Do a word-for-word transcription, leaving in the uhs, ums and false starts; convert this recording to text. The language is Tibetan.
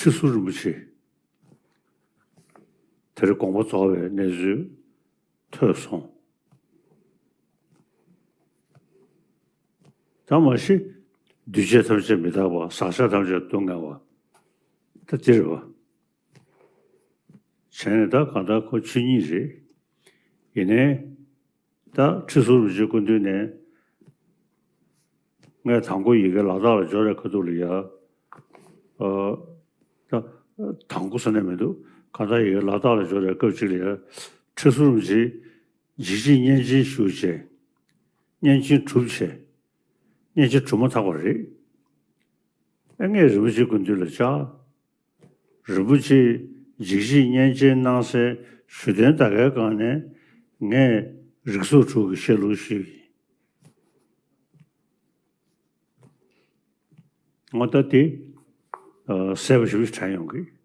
ཁྲི་ཟུར་རིན་པོ་ཆེ་དེར་དགོངས་པ་རྫོགས་པའི་གནས་ཚུལ་ཐོས་སོང་། ད་མ་གཞི་འདུས་བྱས་ཐམས་ཅད་མི་རྟག་པ། ཟག་བཅས་ཐམས་ཅད་སྡུག་བསྔལ་བ། ད་འདི་རེད་པ། བྱས་ནས་ད་གང་ལྟར་ཁོ་ཆོས་ཉིད་རེད། ཡིན་ནའི་ད་ཁྲི་ཟུར་རིན་པོ་ཆེ་སྐུ་མདུན་ནས་ངས་དང་པོ་ཡི་གེ་ལ་དྭགས་ལ་འབྱོར་བའི་ཁ་ཐུག་ལ་ཡ། ཨ། ད་དང་པོ་ཟེར་ན་མི་འདུག་གང་ལྟར་ཡི་གེ་ལ་དྭགས་ལ་འབྱོར་བའི་སྐབས་ཅིག་ལ་ཡ། ཁྲི་ཟུར་རིན་པོ་ཆེ་འཇིགས་བྱེད་གཉན་ཆེན་ཞུ་བྱས། གཉན་ཆེན་གྲུབ་བྱས། གཉན་ཆེན་གྲུབ་མ་ཐག་པ་རེད། ཨ། ངས་རིན་པོ་ཆེ་སྐུ་མདུན་ལ་བཅར། རིན་པོ་ཆེས་འཇིགས་བྱེད་གཉན་ཆེན་སྣང་གསལ་ཞུ་དོན་ད་གའི་སྒང་ནས་ངས་རིགས་ཚོགས་དྲུག་གི་བཤད་ལུགས་ཞུས་ཡིན། ངོ་ད་དེ་ཨ་གསལ་པོ་ཞིག་དྲན་ཡོང་གི།